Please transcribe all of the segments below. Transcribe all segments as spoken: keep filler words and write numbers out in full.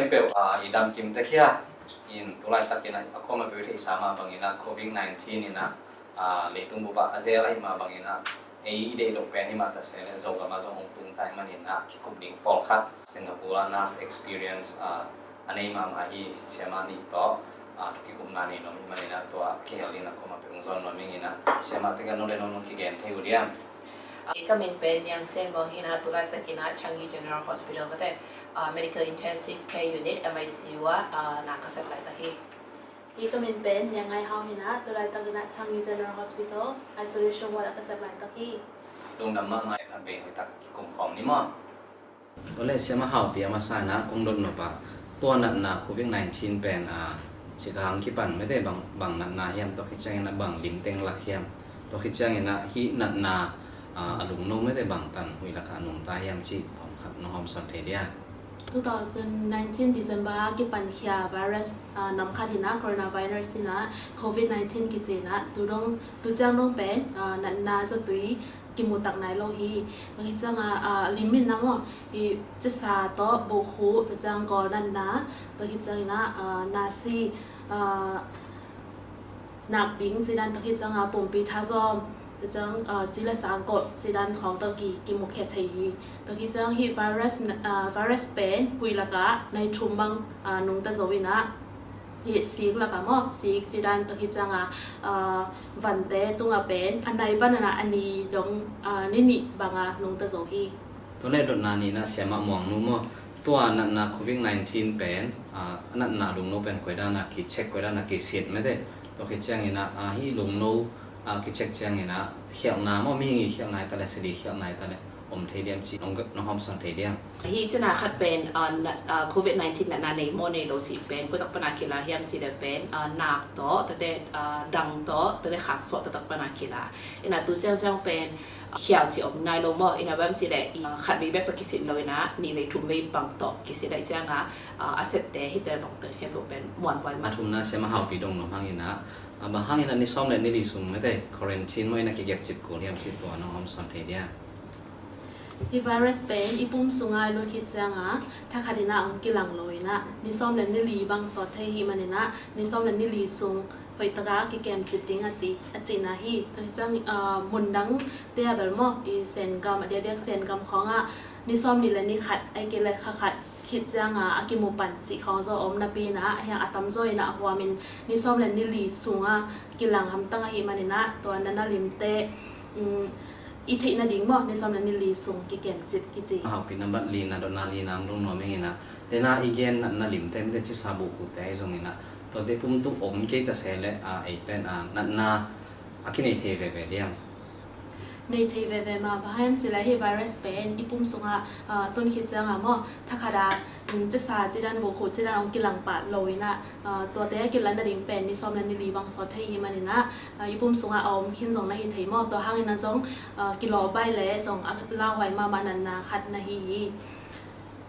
Khempeuh, ah, i damkim tek hia? In tulaitak in ah a kuamah peuh i theihsa mah bangin ah covid nineteen in ah, ah, leitung bup ah a zel ahih mah bangin ah ei i deih loh pen hi mah ta se leh Zogam ah zong hong tung ta ahih manin ah kikup ding pawlkhat Singapore ah nurse experience, ah, a nei mahmah hi. Siamah nih tawh, ah, kikupna nei nuam ahih manin ah tua kihel ding in ah kuamah peuh hong zawn nuam ing in ah, siamah tek ah no le no nong kigen thei uh diam? Ka min pen Niang Sen Muang hi in ah, tulaitak in ah Changi General Hospital mate, ah, Medical Intensive Care Unit, M I C U ah, ah, na ka sep laitak hi. Hi ka min pen Niang Ngai Hau hi in ah, tulaitak in ah Changi General Hospital Isolation Ward ah ka sep laitak hi. Lungdam mahmah, khat vei hoihtak kikum khawm ni maw. Tua leh siamah Haupi a masa in ah kong dot nop ah, tua natna covid nineteen pen, ah, cik hang kipan mate bang, bang natna hiam, tua khit ciangin ah bang lim teng lak hiam, tua khit ciangin ah hih natna, ah, a lungno mate bang tan huih lakah nungta hiam cih thawm khat nong hawmsawn thei dia? Two thousand nineteen December a kipan khia virus, ah, nam khat hi in ah, coronavirus hi in ah, covid nineteen kici in ah, tu dong, tu ciang dong pen, ah, natna zatui kimu tak nai lo hi. Tua khit ciang a, ah, lim in ah maw, i cisa tawh bukhu, tua ciang gawl natna, tua khit ciangin ah, ah, nasi, ah, nak ding cih dan, tua khit ciang a pumpi thazawm, tua ciang, ah, ci le sa gawh cih dan khawng tawh ki, kimukhia thei hi. Tua khit ciang hih virus, ah, virus pen huih lakah nai thum bang, ah, nungta zo in ah, hih sik lakah maw, sik cih dan, tua khit ciang a, ah, vante tungah pen a nai pan in ah a ni dong, ah, ni nih bang a nungta zo hi. Tua leh dotna nih in ah siamah Muang Nu maw, tua natna covid nineteen pen, ah, natna lungno pen koi dan a kicheck, koi dan a kisiat mate, tua khit ciangin ah, ah, hih lungno, ah, kicheck ciangin ah khialhna maw, mi khialh nai ta leh, sili khialh nai ta leh om thei diam cih nong, nong hawmsawn thei diam? Hih cina khat pen, ah, na, ah, covid nineteen natna nei maw nei lo cih pen koi tak pan a kila hiam cih leh pen, ah, nak tawh, tate, ah, dang tawh, tate khaksuah taktak pan a kila. In ah tu ciangciang pen khial cih om nai lo maw. In ah bang cih leh, ah, khat vei bek tawh kisit lo in ah, nih vei thum vei bang tawh kisit ahih ciang a, ah, a sette hihte bang tawh khempeuh pen muanhuai mah. A thumna siamah Haupi dong nuam hang in ah, ah, bang hang in ah ni sawm le ni li sung mate quarantine maw in ah kikepcip kul hiam cih tua nong hawmsawn thei dia? Hih virus pen i pum sungah a lut khit ciang a, thakhat in ah hong kilang lo in ah, ni sawm le ni li bang sawt thei hi manin ah, ni sawm le ni li sung hoihtak a kikemcip ding a ci, a cihna hi. Tua hi ciang, ah, mun dangte ah bel maw, i Sengam, a diakdiak Sengam khawng ah ni sawm nih le ni khat, ahih kei leh kha khat khit ciang a, a kimu pan cih khawng zaw om napi in ah, hiang a tamzaw in ah a huam in ni sawm le ni li sung a kilang hamtang ahih manin ah, tua natna limte, um, i theih nading maw, ni sawm le ni li sung kikemcip kici. Haupi, nambat lina, dotna lina hong dong nuam ing in ah, dena i gen natna limte mate, cisa bukhute ahi zongin ah, tuate pum tung om kei ta se leh, ah, ei pen, ah, natna a kinei thei veve diam? Nei thei veve mah, bang hiam cih leh hih virus pen i pum sungah, ah, tun khit ciang a maw, thakhat a, um, cisa cih dan, bukhu cih dan hong kilang pah lo in ah, ah, tuate a kilan nading pen ni sawm le ni li bang sawt thei hi manin ah, ah, i pum sungah a om khin zong na hi thei maw. Tua hangin ah zong, ah, kilawh baih leh zong a lauhuai mahmah natna khat na hi hi.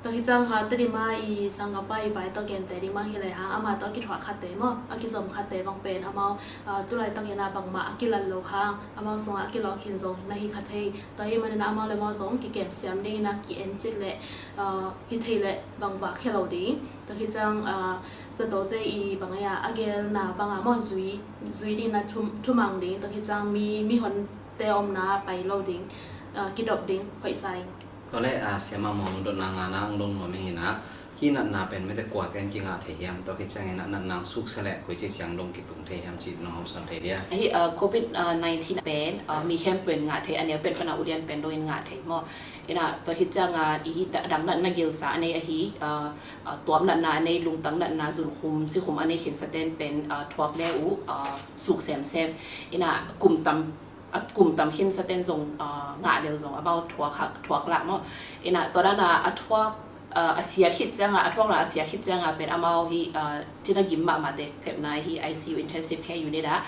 Tua hi ciang kha Tedim ah i sanggam pa i vai tawh gente ding bang hi lehang, amah tawh a kithuah khatte maw, a kizom khatte bang pen amau, ah, tulaitak in ah bangmah a kilat loh hang, amau sungah a kilawh khin zong na hi kha thei. Tua ahih manin ah amau le amau zong kikem siam ding in ah ki-en cit leh, ah, hi thei leh bang vak khia lo ding. Tua hi ciang, ah, zatote i bang ei a, a gelna bang a maw, zui, zui ding in ah thum, thumang ding. Tua hi ciang mi, mihonte omna pai lo ding, ah, kidop ding, hoih sa ing. Tua leh, ah, siamah Muang Nu, dotna ngana hong dong nuam ing in ah, hih natna pen mate kuate in kingah thei hiam, tua khit ciangin ah natna hong suksia leh koici ciang dong kitung thei hiam cih nong hawmsawn thei dia? Hih, ah, covid, ah, nineteen pen, ah, mi khempeuh in ngah thei, a neu pen pan a ulian pen dongin ngah thei maw. In ah tua khit ciang a, i da-, dang natna gilsa a nei ahi, ah, ah, tuam natna a nei, lungtang natna, zunkhum sikhum a nei khinsate'n pen, ah, thuak le uh, ah, suk semsem. In ah kum tam a kum tam khinsate'n zong, ah, ngah leu zong amau thuak hak, thuak lah maw. In ah tua dan a, a thuak, ah, a siat khit ciang a, a thuak lah a siat khit ciang a pen amau hih, ah, cina gim mahmahte kepna hih I C U, Intensive Care Unit ah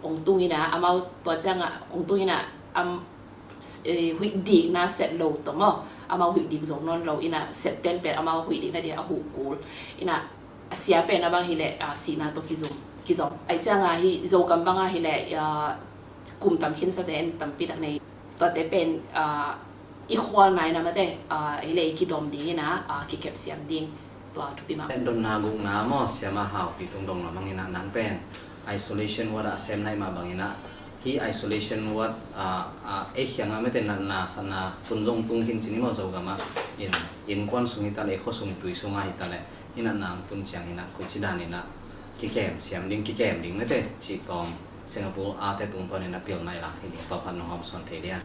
hong tung in ah, amau tua ciang a hong tung in ah, am, s-, eh, huih dikna set lo tawh maw. Amau huih dik zong nawn lo in ah, sette'n pen amau huih dikna ding a huh kul. In ah a sia pen a bang hi leh, ah, sihna tawh kizom, kizom. Ahih ciang a hih Zogam bang a hi leh, ah, kum tam khinsate'n tampi tak nei. Tuate pen, ah, i khualna in ah mate, ah, ei le ei kidawm ding in ah, ah, kikep siam ding. Tua thupi mah. Dotna gukna maw, Siama Hau Pi Tung Dong lam hang in ah, nang pen isolation ward ah a sem nai mah bang in ah, hih isolation ward, ah, ah, ei khiang ah mete natna satna tun zong tung khin ci ni maw, Zogam ah, in, innkuan sung hi ta leh, khua sung, tui sung ah hi ta leh, hih natna tun ciang in ah koici dan in ah kikem siam ding, kikem ding mete cih tawm Singapore a te tung pan in ah pilna i lak hi ding, tua pan nong hawmsawn thei dia.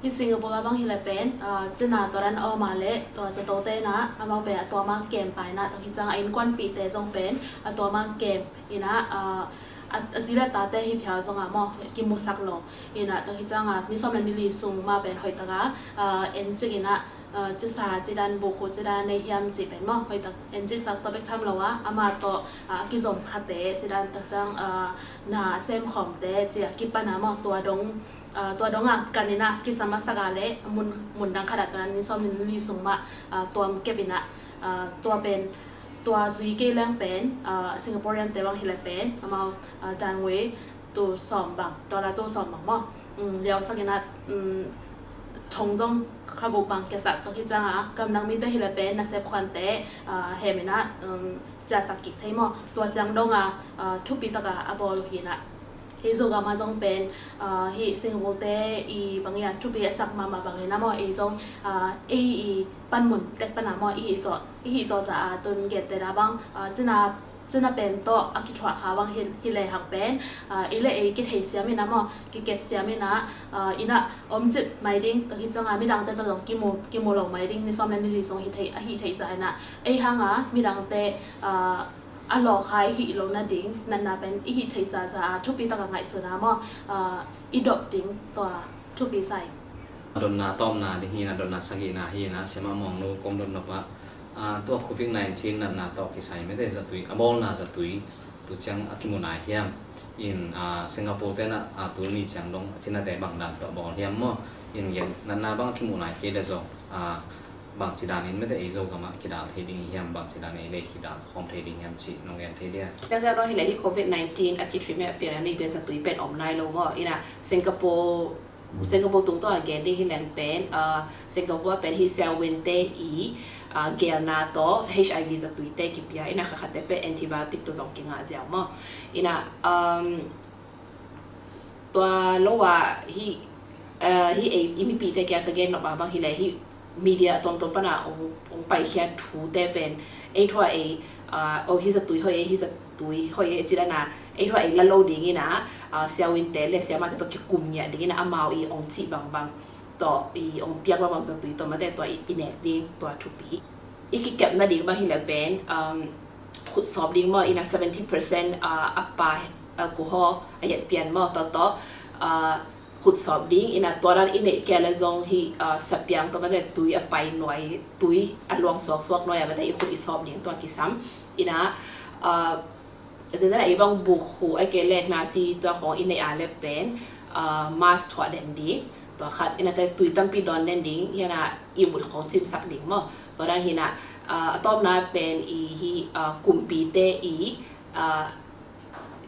Hih Singapore ah bang hi leh pen, ah, cina tua dan a om a leh, tua zato te in ah amau pen a tua mah kem pai in ah, tua hi ciang a innkuanpihte zong pen a tua mah kem in ah, ah, a, a zi le a tate hi phial zong a maw, kimusak lo in ah, tua hi ciang a ni sawm le ni li sung mah pen hoih tak a, ah, en cik in ah, ah, cisa ci dan, bukhu ci dan nei hiam cih pen maw, hoih tak en cik sak, tua bek tham lo a, ama tawh, ah, a kizom khate ci dan, tua ciang, ah, na a sem khawmte ci a kipan a maw, tua dong, ah, tua dong a kan in ah kisam a sak a leh mun, mun dang khat ah tua dan ni sawm ni li sung mah, ah, tuam kep in ah, ah, tua pen, tua zui kei leng pen, ah, Singaporean te bang hi leh pen amau, ah, dan wei tu sawm bang, dollar tu sawm bang maw, um, liausak in ah, um, thong zong kha guk bang kiasak, tua hi ciang a gamdang mite hi leh pen nasep khuante, ah, hem in ah, um, ciahsak kik thei maw, tua ciang dong a, ah, thupi tak a a bawl uh hi in ah. Ei Zogam ah zong pen, ah, hih Singapore te i bang i a thupi a sak mahmah bang in ah maw, ei zong, ah, ei i panmun tek pan a maw, i hih zawh, i hih zawh zah a tun gente na bang, ah, cina, cina pen tawh a kithuah kha bang hi, hi lehang pen, ah, ei le ei kitheisiam in ah maw, kikepsiam in ah, ah, in ah om cip mai ding, tua hi ciang a midangte tawh zong kimu, kimu lo mai ding, ni sawm le ni li sung hi thei, a hi thei zah in ah, ei hang a midangte, ah, a lawhkha i hih loh nading, natna pen i hih theih zahzah a thupi tak a ngaihsun a maw, ah, i dop ding tua thupi sa ing. Dotna tawpna ding hi in ah, dotna sagihna hi in ah, Siama Muang Nu kom dot nop ah, ah, tua Covid nineteen natna tawh kisai mete zatui, a bawlna zatui tu ciang a kimu nai hiam? In, ah, Singapore te in ah, ah, tul ni ciang dong a cinate bang dan tawh bawl hiam maw? In gen, natna bang a kimu nai kei leh zong, ah, bangci dan in mete ei Zogam ah kidal thei ding hi hiam, bangci dan in ei le kidal khawm thei ding hiam cih nong gen thei dia? Tua zah dong hi leh hih Covid nineteen a kitreatment a piang a nei pen zatui pen om nai lo maw. In ah Singapore, Singapore tungtawn a gen ding hi leng pen, ah, Singapore pen hih siavuinte i, ah, geelna tawh H I V zatuite kipia, in ah kha khatte pen antibiotic tawh zong kingah ziau maw. In ah, um, tua lo a hih, eh, hih ei, i mipihte kiang ka gen nop a bang hi leh hih media tuamtuam pan a hong, hong paikhia thute pen ei thu a ei, ah, oh, hih zatui hoih ei, hih zatui hoih ei ci dan a ei thu a ei la lo ding in ah, ah, siavuinte le siamate tawh kikum ngiat ding in ah amau i hong cih bangbang tawh, i hong piak bangbang zatui tawh mate tua i, i nek ding tua thupi. I kikep nading bang hi leh pen, um, khut sawp ding maw, in ah seventy percent, uh, a pa alcohol a yet pian maw, tua tawh, uh, khut sawp ding, in ah tua dan i neih kei leh zong hih, uh, sapiang tawh mate tui a pai nuai, tui a luang suaksuak nuai a mate i khut i sawp ding tua kisam. In ah, uh, Zenzen a i bang bukhu a kei le nasi tua khawng i neih a le pen, ah, mask thuah den ding. Tua khat in ah tui tampi dawn den ding, hi in ah i mut khawng cimsak ding maw. Tua dan hi in ah, ah, a tawpna pen i hih, ah, kumpite i, ah,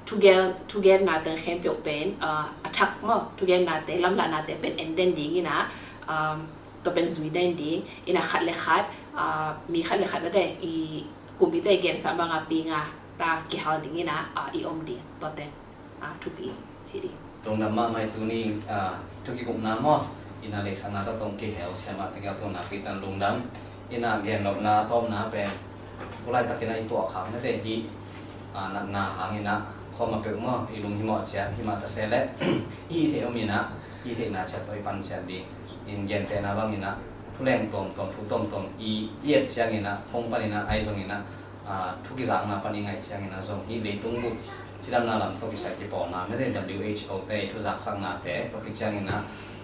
thugen, thugenna teng khempeuh pen, ah, a thak maw, thugenna te, lamlahna te pen en den ding in ah, um, tua pen zui den ding, in ah khat le khat, ah, mi khat le khat mate i kumpite gensa bang a ping a ta kihal ding in ah, ah, i om ding, tua teng, ah, thupi ci ding. Lungdam mahmah i tuni, ah, thu kikupna maw, in ah leisakna tawh tong kihel Siama teng a tungna pi tan lungdam. In ah gen nopna tawpna pen tu laitak in ah i tuah khak mate hih, ah, natna hang in ah khawm a peuh maw, i lunghimawh ciat, himah ta se leh i hih theih om in ah, i hih theihna ciat tawh i pan ciat ding. In gentehna bang in ah thu leng tuamtuam, thu tuamtuam i, i et ciang in ah, khong pan in ah, ahi zong in ah, ah, thu kizakna pan i ngaih ciang in ah zong hih leitung bup cidamna lam tawh kisai kipawlna mete W H O te i thu zaksakna te, tua khit ciang in ah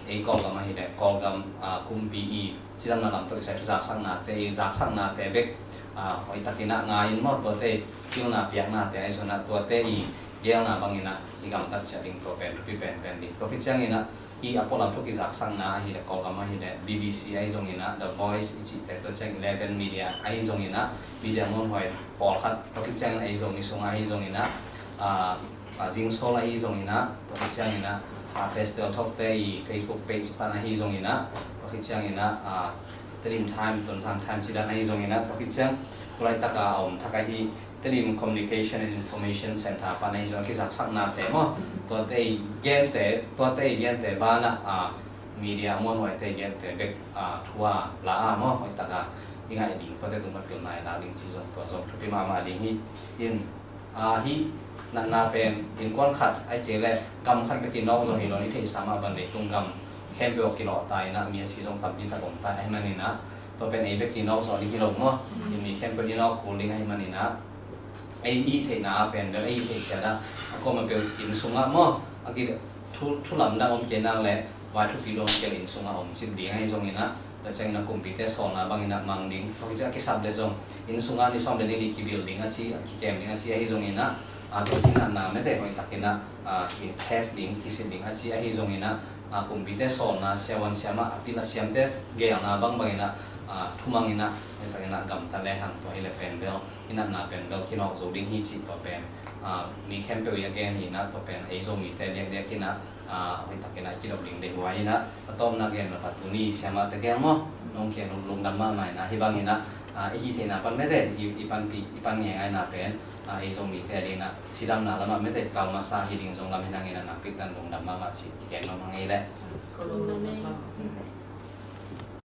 ei Kawlgam ahih leh Kawlgam, ah, kumpi i cidamna lam tawh kisai thu zaksakna te, i zaksakna te bek, ah, hoih tak in ah ngai in maw, tuate i pilna piakna te ahi zong in ah tuate i geelna bang in ah i gamtat ciat ding tua pen thupi penpen ding. Tua khit ciang in ah hih a pualam thu kizaksakna ahih leh Kawlgam ahih leh B B C ahi zong in ah, The Voice i cihte, tua ciang Eleven Media ahi zong in ah, media muanhuai pawlkhat, tua khit ciang in ah ei Zomi sung ahi zong in ah, ah, ah, Zingsawl ahi zong in ah, tua khit ciang in ah, ah, Festival Talk te i Facebook page pan ahi zong in ah, tua khit ciang in ah, ah, Tedim Time, Tonzang Time ci dan ahi zong in ah, tua khit ciang Tulaitak a om thak ahi Tedim Communication and Information Center pan ahi zong a kizaksaknate maw, tuate i gente, tuate i gente banah a media muanhuaite i gente bek a thu a la a maw, hoihtak a i ngaih ding, tuate tung pan pilna i lak ding ci zong, tua zong thupi mahmah ding hi. In a hih natna pen innkuan khat ahih kei leh gam khat bek i nawk zong hi lo, i theihsa mah bang leitung gam khempeuh ah kilawh ta inah mi a si zong tampi tak om ta ahih maninah tua pen ei bek i nawk zawh ding hi lo maw. In mi khempeuh i nawk kul ding ahih maninah ei i theihna a pen bel ei i theih ciat ah a kuamah peuh inn sungah maw, a ki thu, thu lamdang om kei nak leh vai thupi dong kei inn sungah om cip ding ahi zonginah, tua cianginah kumpite sawlna banginah mang ding. Tua kici a kisap le zong inn sungah ni sawm le ni li kibil ding a ci, a kikem ding a ci ahi zonginah, a tua ci natna mete hoihtakinah a ki test ding, kisit ding a ci ahi zonginah, a kumpite sawlna siavuan siamah a pil a siamte geelna bangbanginah a thumanginah hoihtakinah gamta lehang tua hi le pen bel i natna pen bel kinawk zo ding hi cih tua pen a mi khempeuh i a gen hinah, tua pen ei Zomite diakdiakinah a hoihtakinah kidop ding deih huai inah. A tawpna gen lo pa tuni siamahte gel maw, nong khen lungdam mahmah inah, hi banginah a i hih theihna pan mete i, i panpih, i pan ngeingaina pen a ei Zomite a dinah cidamna lamah mete kal masa hi ding zong lam hinangin a nakpitan lungdam mahmah cih kigen mahmah ngei leh. Ko lungdam e.